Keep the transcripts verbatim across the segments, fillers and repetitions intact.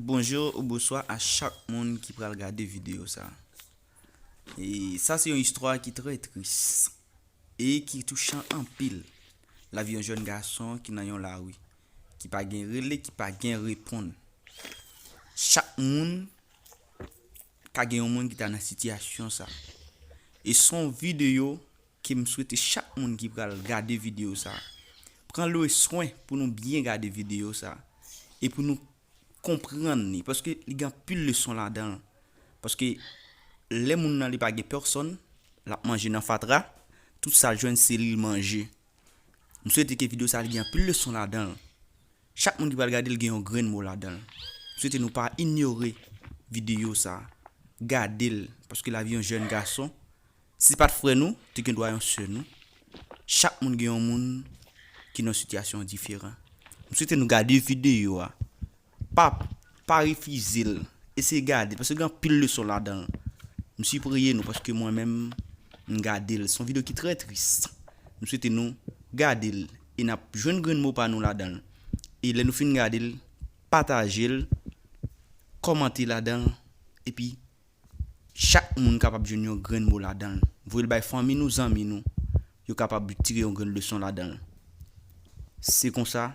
Bonjou ou bonswa a chak moun ki pral gade videyo sa. E sa se yon istwa ki trè tris e ki touchan anpil. Lavi yon jèn gason ki nan yon lari, ki pa gen rele, ki pa gen reponn. Chak moun ka gen yon moun ki ta nan sitiyasyon sa. E se yon videyo ke m swete chak moun ki pral gade videyo sa pran lwe swen pou nou byen gade videyo sa e pou nou konprann li, paske li gen anpil leson ladan l. Paske lè moun nan li pa gen pèsonn, l ap manje nan fatra, tout sa l jwenn se li l manje. M swete ke videyo sa li gen anpil leson ladan l. Chak moun ki pral gade l gen yon grenn mo ladan l. M swete nou pa inyore videyo sa. Gade l, paske lavi yon jèn gason, si pa t frè nou, te gen dwa yon sè nou. Chak moun gen yon moun ki nan sitiyasyon diferan. M swete nou gade videyo a. Pa, pa refize l. Eseye gade l, paske gen anpil leson ladan l. M sipriye nou, paske mwen menm, m gade l. Se yon videyo ki trè tris. M swete nou gade l. E n ap jwenn grenn mo pa nou ladan l. E lè nou fin gade l, pataje l, kòmante ladan l, epi chak moun kapab jwenn yon grenn mo ladan l. Voye l bay fanmi nou, zanmi nou, yo kapab tire yon grenn leson ladan l. Se konsa,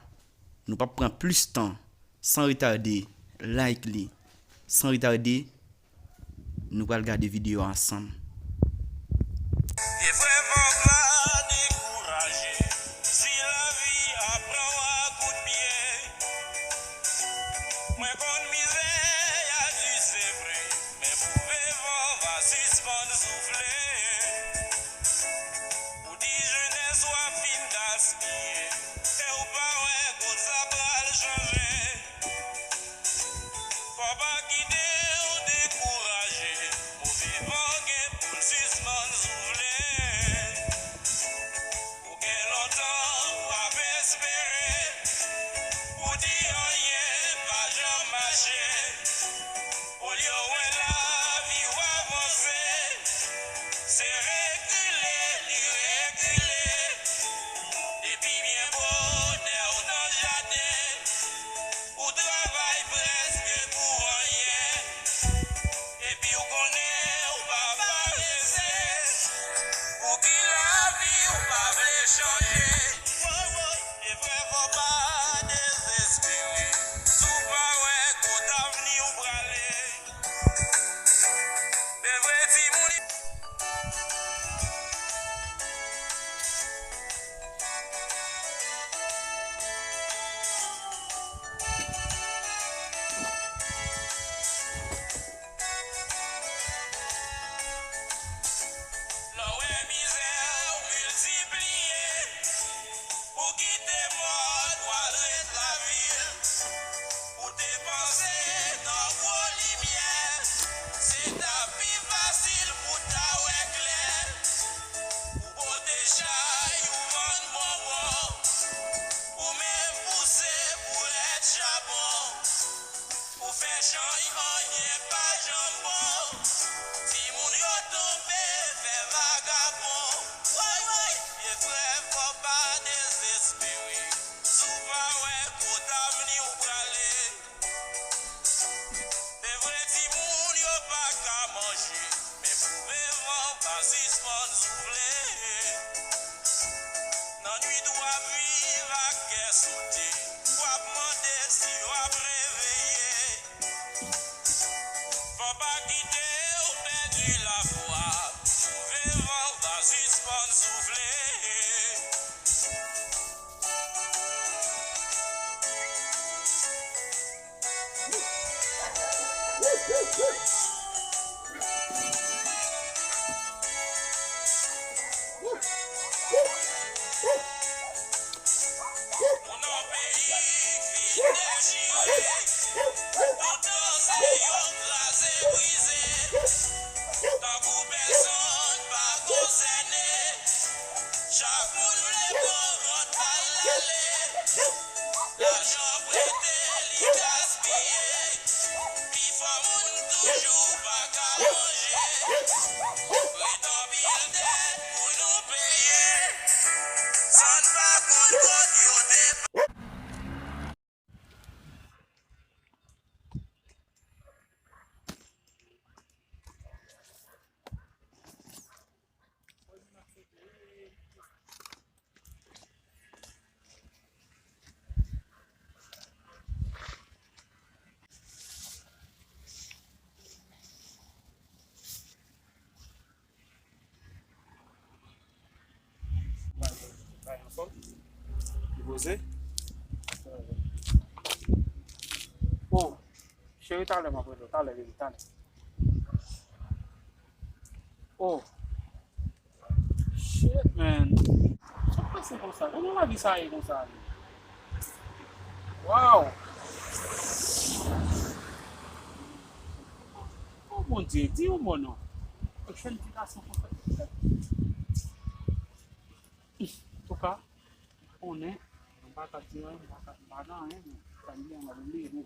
nou p ap pran plis tan, san retade, like li. San retade, nou pral gade videyo a ansanm. E frè, fò pa dekouraje. Si lavi a pran w a kout pye, mwen konn mizè a di se vre, men move van va sispann soufle. Ou di jenès w ap fin gaspiye, e w pa wè kote sa pral chanje. Fò pa kite w dekouraje, move van gen pou l sispann soufle. Ou gen lontan w ap espere, ou di anyen pa janm mache. Olye w wè lavi w avanse, se rekile li rekile. Depi byen bonè w nan jaden, ou travay prèske pou anyen. Epi w konnen w pa parese. Pouki lavi w pa vle chanje? Woy, woy, e frè, fò pa dezespere. Si w pa wè kot avni w prale. Men vre timoun. Lè w wè mizè w miltipliye, ou kite mòn w al ret lavil. Ou te panse nan gwo limyè, se t ap pi fasil pou w ta wè klè. Ou pote chay, ou vann bonbon, ou menm pouse boulèt chapon. Ou fè chay anyen pa janm bon. Timoun yo tonbe fè vagabon. Woy, woy, e frè, fò pa dezespere. Si w pa wè kot avni w prale. Se vre, timoun yo pa ka manje, men move van pa sispann soufle. Nan nwit w ap viv ak kè sote, w ap mande si w ap reveye. Fò pa kite w pèdi lafwa, move van pa sispann soufle. Moun an peyi fin dechire, tout ansanm yo kraze brize. Tankou pèsonn pa konsène, chak moun vle pran rant pa l ale. Lajan prete li gaspiye, pifò moun toujou pa ka manje. Ret anpil dèt pou nou peye, san n pa konn kot yo te. Poze. Oh, cheri, talè m ap rele w, talè, baby, talè. Oh, shit, man. Sa k pase konsa? Kòman lavi sa ye konsa? Wow. Oh, Bondye, di yon mo non. Jèn ti gason konsa. Antouka, konnen, m pa ka di anyen, m pa ka, m pa nan anyen, men, sa m di an, m ap bliye nou.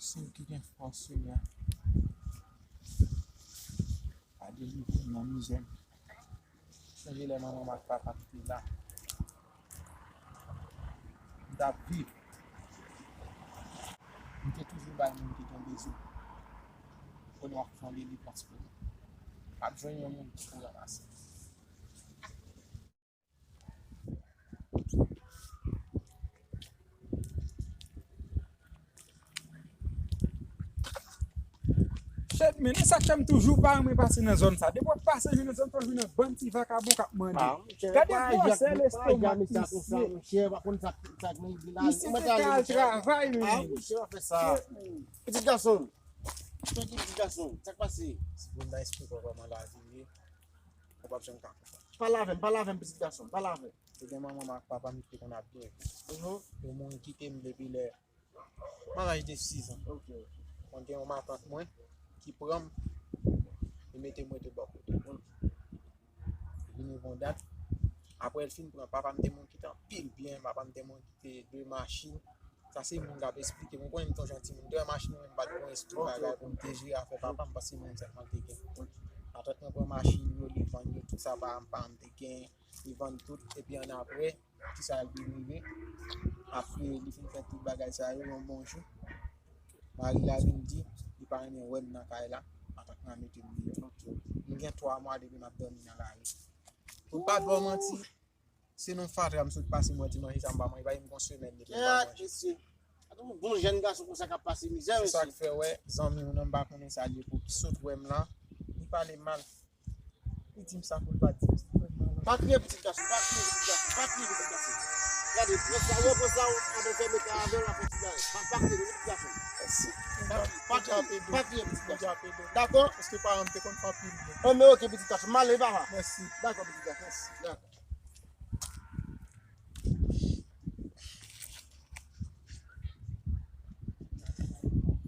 Se ou ki gen fòs, Senyè. Pa delivre m nan mizè m. Sonje lè manman m ak papa m te la. M t ap viv. M te toujou bay moun ki gen bezwen. Kounye a w ap fè yon delivrans pou mwen. M ap jwenn yon moun ki pou ranmase. Shit, men, e sa k fè m toujou pa renmen pase nan zòn sa. Depi w ap pase jwenn nan zòn sa, w jwenn yon bann ti vakabon k ap mande. Gade gwosè lestomak misye. Misye te ka al travay, men. Pitit gason m. Pitit gason m. Sa k pase? Si pou m ta esplike w kòman lavi ye, ou p ap janm ka konprann. Pale avè m, pale avè m, pitit gason m, pale avè m. Se gen manman m ak papa m ki te konn ap byen viv. Yo mouri kite m depi lè m a laj de sis an. Mwen gen yon matant mwen ki pran m, li mete m rete bò kote l. Vin rive yon dat, apre l fin pran, papa m te moun ki te anpil byen, papa m te moun ki te de machin. Sa se moun k ap esplike m. Ou konnen m te yon jan timoun, de machin mwen, m pa t gen espri bagay pou m te jere afè papa m, paske se moun sèlman l te gen. Matant mwen pran machin yo, li vann yo, tout sa pa, pa m te gen, li vann tout, epi annapre, kisa k vin rive? Apre li fin fè tout bagay sa yo, yon bon jou, mari l a vin di li pa renmen wè m nan kay la, antanke l a mete m deyò. M gen twa mwa depi m ap dòmi nan lari. Pou m pa ba w manti, se nan fatra m sot pase, mwen di manje sa m pa manje, pa gen yon semèn depi m pa manje. Mesye, gade yon bon jèn gason konsa k ap pase mizè, mesye. Se sa k fè, wè, zanmi w nan, m pa konnen sa l ye, pou ki sot wè m la, li pale m mal. Li di m sa pou l pa di m, sa fè m mal. Pa kriye, pitit gason, pa kriye, pitit gason, pa kriye, pitit gason. Gade, pran sa, wè, pran sa, ou ap fè mete avè l, ap fè ti bagay. Pa, pa kriye, non, pitit gason. Mèsi. Pa kriye, pa kriye, pa kriye, pitit gason. Dakò? Paske paran m te konn fè anpil byen. An, men oke, pitit gason. M ale, papa. Mèsi. Dakò, pitit gason. Mèsi. Dakò.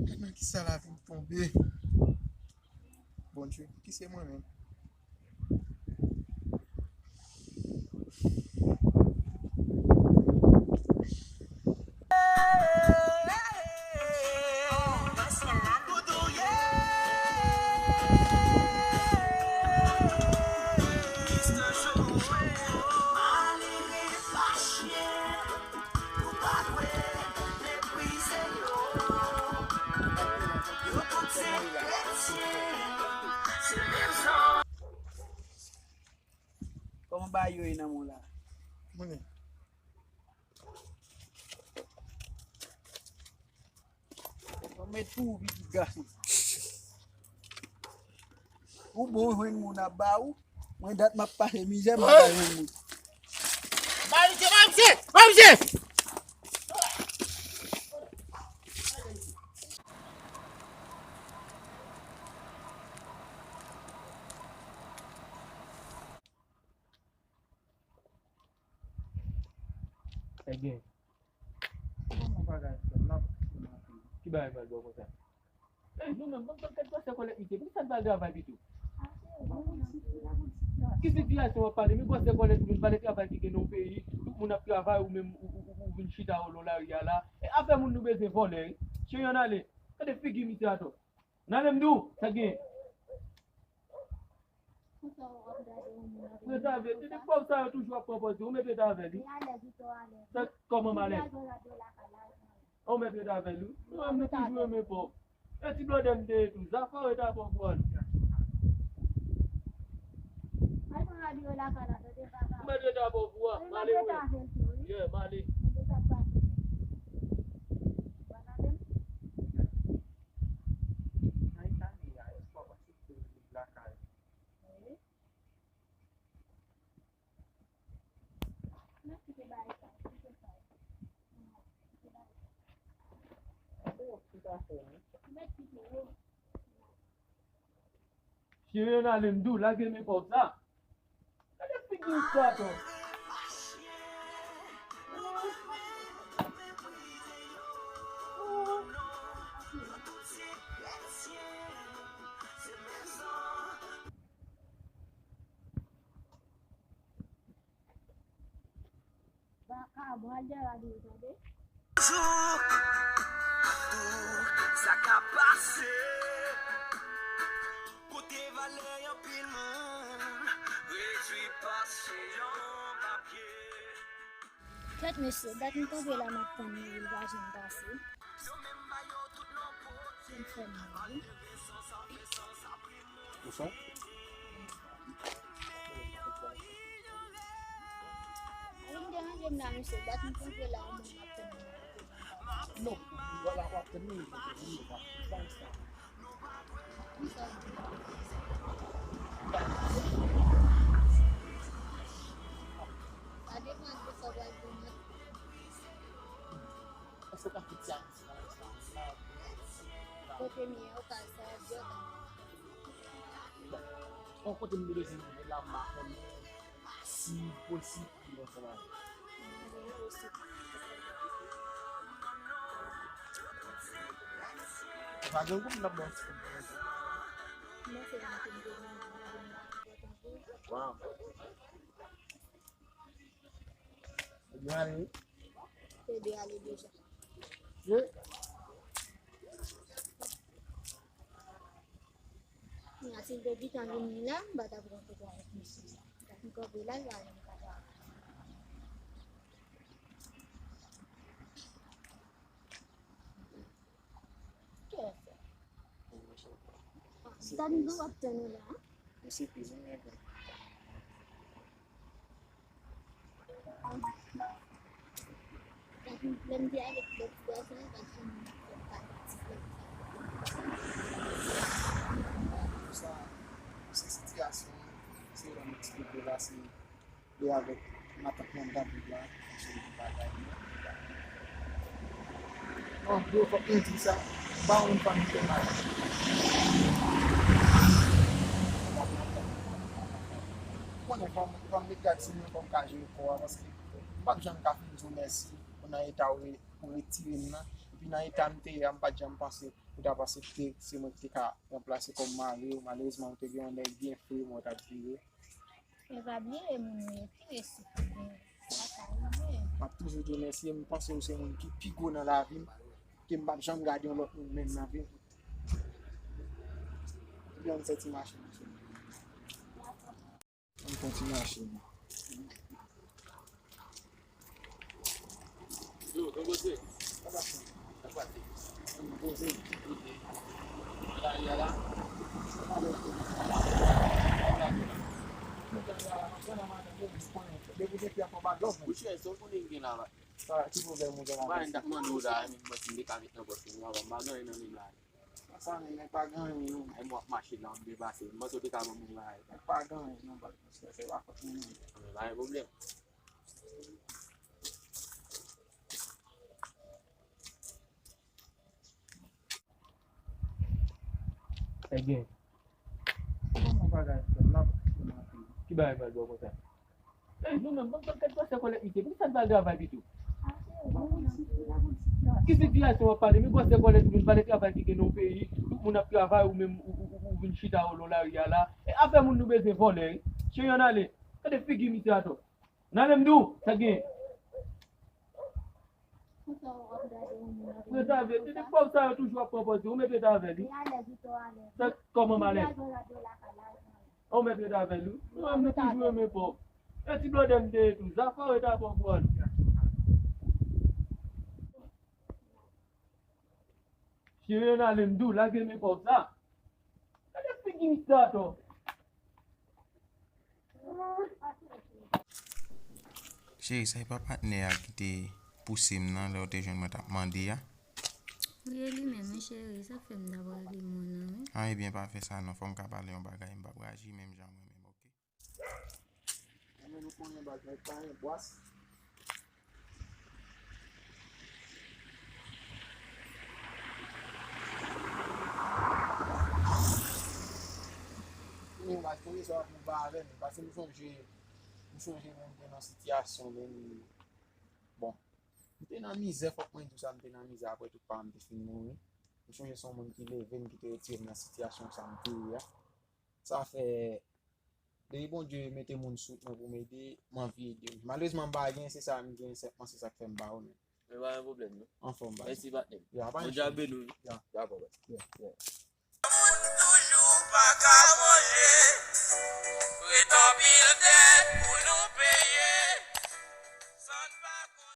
Gad nan kisa lavi m tonbe. Bondye, ki se mwen menm? Kòman bagay yo ye nan men w la? Mwen. Mwen met pou ou, pitit gason. Ou bon jwenn moun ap ba ou. Mwen dat m ap pase mizè, m pa ka jwenn moun. Ba misye, ba misye, ba misye! Ebyen, kòman bagay fè m la? Ki bagay pral bon konsa? Ey, nou menm, ban, ban, gad gwosè kòlèt misye. Poukisa n pa al travay pito? Ki sitiyasyon w ap pale? Men gwosè kòlèt ou vin pale travay ki gen nan yon peyi. Tout moun ap travay, ou menm, ou, ou, ou, ou vin chita o lon lari a la. E afè moun nou bezwen vòlè, wi. Cheri, ann ale. Gade figi misye atò. Ann ale m di w, sa k genyen? Rete avè l. Depi pòv sa yo toujou ap pran pòz yo, ou mèt rete avè l wi. Sa kòman m alèz? Ou mèt rete avè l wi. Mwen menm, nou toujou renmen pòv. E ti blòdè m te ye tou. Zafè w rete a pòv ou a non. Ou mèt rete a pòv ou a. M ale vre. Yeah, m ale. Cheri, ann ale m di w, lage men pòv sa. Gade figi w sa, ankò. Vakabon, al dèyè radyo, tande. Jou, sa ka pase. Pote valè anpil moun, redui pase yon papye. Kèt mesye, dat m kanpe la m ap tann li, li pa janm pase. Sa m fè mal wi. Ou sa? Ou vin deranje m la, mesye. Dat m kanpe la, ou menm w ap tann mwen. Non, vwala, w ap tann mwen, mwen pa, mwen pa sa. Sa depann de sa w pral pran. Èske w ka fè ti atis la, sa, sa? Kote m ye, ou ka sa, di yo ka. Bon, kote m te bezwen rive la, m pa konn si posib pou ansanm avè w. Pa gen goup n ap ba w ti konprann. Mwen se yon ki m te gen nan. Wow. Ebyen ale. Te dwe ale deja. Ye. Kounya, si l te gentan vini la, m pa t ap rankontre avèk misye. M kanpe la, l pa janm pale. Sa nou dwe ap tann ou la. Yon sipriz, wi, nèg la. Lè m te avèk lòt ti gason an, pa t janm fè pati. Sa, se sitiyasyon, se jan m eksplike la, se li avèk matant mwen m t ap viv la, se yon bagay. Non, bro, fòk mwen di sa. M pa konn fanmi fè mal. Konnen fò m, fò m met gad sou mwen, fò m ka jere kò a, paske m p ap janm ka fin di w mèsi pou nan eta ou re-, ou retire m nan. Epi nan eta m te ye a, m pa t janm panse ou t ap aksepte se mwen ki te ka ranplase kòm mari w. Malerezman, ou te gen yon nèg byen fre, mwen t ap vire. Men pa bliye, moun ou ye tou, e si pou gen sa ka rive. M ap toujou di w mèsi, e m panse w se moun ki pi gwo nan lavi m, ke m p ap janm gade yon lòt moun menm nan vi m. Ebyen, ann fè ti mache, mesye. Ann fè ti mache. Yo, bon kote? Sa pase? Sa pase? Ann poze. Poze. Ala, ala. Depi depi a fò bad love. Mouche, sa w konnen gen la, la? Sa, ki pwoblèm ou gen la? Mwen, m t ap mande w la, menm mwen, si m te ka met nan pòch mwen, m pa gen anyen nan men m la. Sa menm, nèg pa gen anyen, non. Ay, mwen ap mache la, m depase. M panse w te ka ban mwen yon bagay. Nèg pa gen anyen, non, baz. Se, se pa fòt mwen, non. Men pa gen pwoblèm. Sa gen. Kòman bagay fè m la pase nan peyi? Ki bagay pral bon konsa? Ey, nou menm, ban m gad gwosè kòlèt misye. Poukisa n pa al travay pito? Ki sitiyasyon w ap pale? Men gwosè kòlèt ou vin pale travay ki gen nan yon peyi. Tout moun ap travay, ou menm, ou, ou, ou, ou vin chita o lon lari a la. E afè moun nou bezwen vòlè, wi. Cheri, ann ale. Gade figi misye atò. Ann ale m di w, sa gen. Rete avè l. Depi pòv sa yo toujou ap pran pòz yo, ou mèt rete avè l wi. Sa kòman m alèz? Ou mèt ret avè l wi. Mwen menm, mwen toujou renmen pòv. E ti blòdè m te ye tou. Zafè w ret a pòv pou al. Cheri, ann ale m di w, lage men pòv sa. Gade figi misye atò. Cheri, sa e pa patnè a ki te pouse m nan lè w te jwenn mwen t ap mande a? Wi, e li menm, wi, cheri, sa k fè m t ap rele mwen nan, wi. A, ebyen, pa fè sa non, fò m ka pale yon bagay, m p ap reyaji menm jan mwen menm, oke? Mwen, nou konnen bagay pa yon bwas. Konnen baz, konnen sa w ap mouve avè m, paske m sonje, m sonje lè m te nan sitiyasyon, men, bon, m te nan mizè, fòk mwen di w sa, m te nan mizè apre tout paran m te fin mouri. M sonje se yon moun ki leve m, ki te retire m nan sitiyasyon sa m te ye a. Sa fè, depi Bondye mete moun sou wout mwen pou m ede, m anvi ede wi. Malerezman, m pa gen, se sa m gen senpman, se sa k fè m ba w menm. Men pa gen pwoblèm non. Anfòm, baz. Mèsi, patnè m. Ya, pa gen Bondye ap beni w wi. Ya. Dakò, baz. Ya. Moun toujou pa ka manje, ret anpil tèt pou